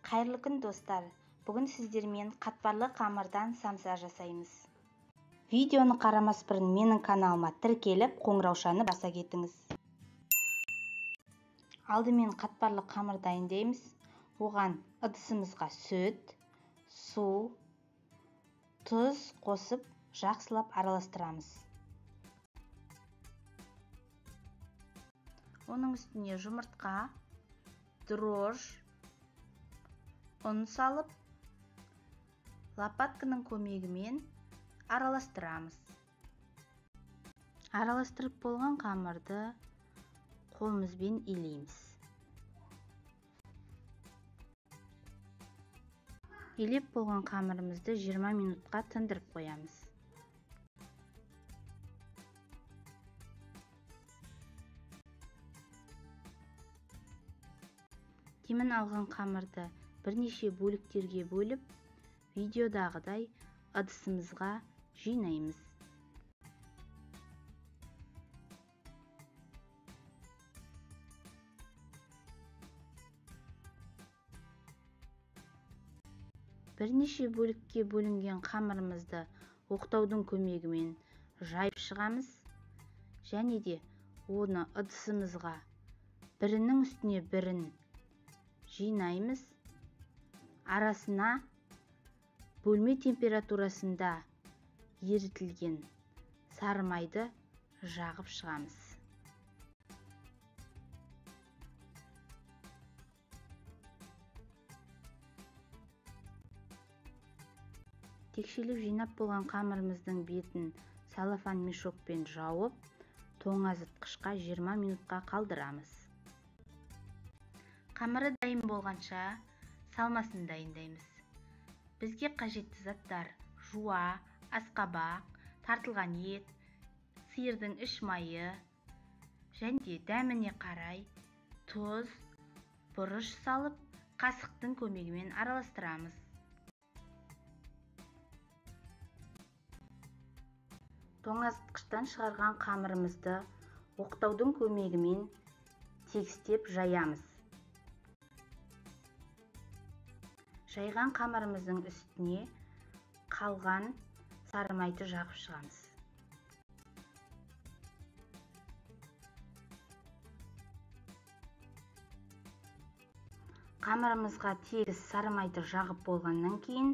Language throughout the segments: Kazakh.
Қайырлы күн, достар! Бүгін сіздермен қатпарлы қамырдан самса жасаймыз. Видеоны қарамас бұрын менің каналыма тіркеліп, қоңыраушаны баса кетіңіз. Алдымен қатпарлы қамыр дайындаймыз. Оған ыдысымызға сүт, су, тұз қосып жақсылап араластырамыз. Оның үстіне жұмыртқа, дрожж, ұн салып, лопатканың көмегімен араластырамыз. Араластырып болған қамырды қолымызбен илейміз. Илеп болған қамырымызды 20 минутқа тындырып қоямыз. Демін алған қамырды бірнеше бөліктерге бөліп, видеодағыдай ыдысымызға жинаймыз. Бірнеше бөлікке бөлінген қамырымызды оқтаудың көмегімен жайып шығамыз және де оны ыдысымызға бірінің үстіне бірін жинаймыз. Арасына бөлме температурасында ерітілген сары майды жағып шығамыз. Текшелеп жинап болған қамырымыздың бетін целлофан мешокпен жауып, тоңазытқышқа 20 минутқа қалдырамыз. Қамыры дайын болғанша салмасын дайындаймыз. Бізге қажетті заттар: жуа, асқабақ, тартылған ет, сиырдың іш майы және де дәміне қарай тұз, бұрыш салып, қасықтың көмегімен араластырамыз. Тоңазытқыштан шығарған қамырымызды оқтаудың көмегімен тегістеп жаямыз. Жайған қамырымыздың үстіне қалған сары майды жағып шығамыз. Қамырымызға тегіс сары майды жағып болғаннан кейін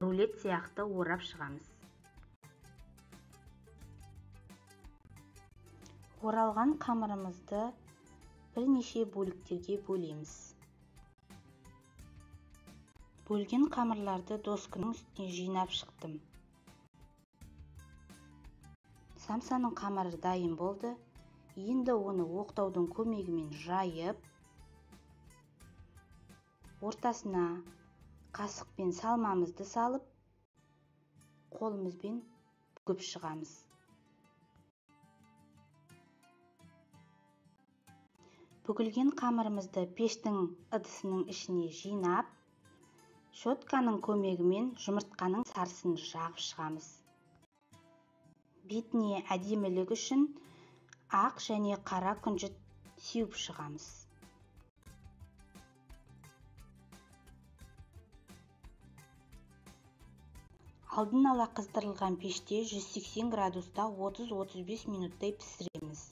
рулет сияқты орап шығамыз. Оралған қамырымызды бірнеше бөліктерге бөлеміз. Бөлген қамырларды доскының үстіне жинап шықтым. Самсаның қамыры дайын болды. Енді оны оқтаудың көмегімен жайып, ортасына қасықпен салмамызды салып, қолымызбен бүгіп шығамыз. Бүгілген қамырымызды пештің ыдысының ішіне жинап, щетканың көмегімен жұмыртқаның сарысын жағып шығамыз. Бетіне әдемілік үшін ақ және қара күнжіт сеуіп шығамыз. Алдын ала қыздырылған пеште 180 градуста 30-35 минуттай пісіреміз.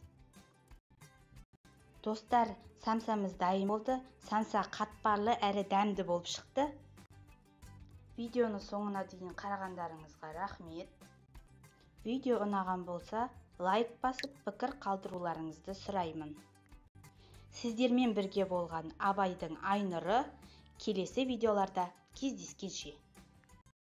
Достар, самсамыз дайын болды. Самса қатпарлы әрі дәмді болып шықты. Видеоны соңына дейін қарағандарыңызға рахмет. Видео ұнаған болса, лайк басып, пікір қалдыруларыңызды сұраймын. Сіздермен бірге болған Абайдың Айнұры. Келесі видеоларда кездескенше.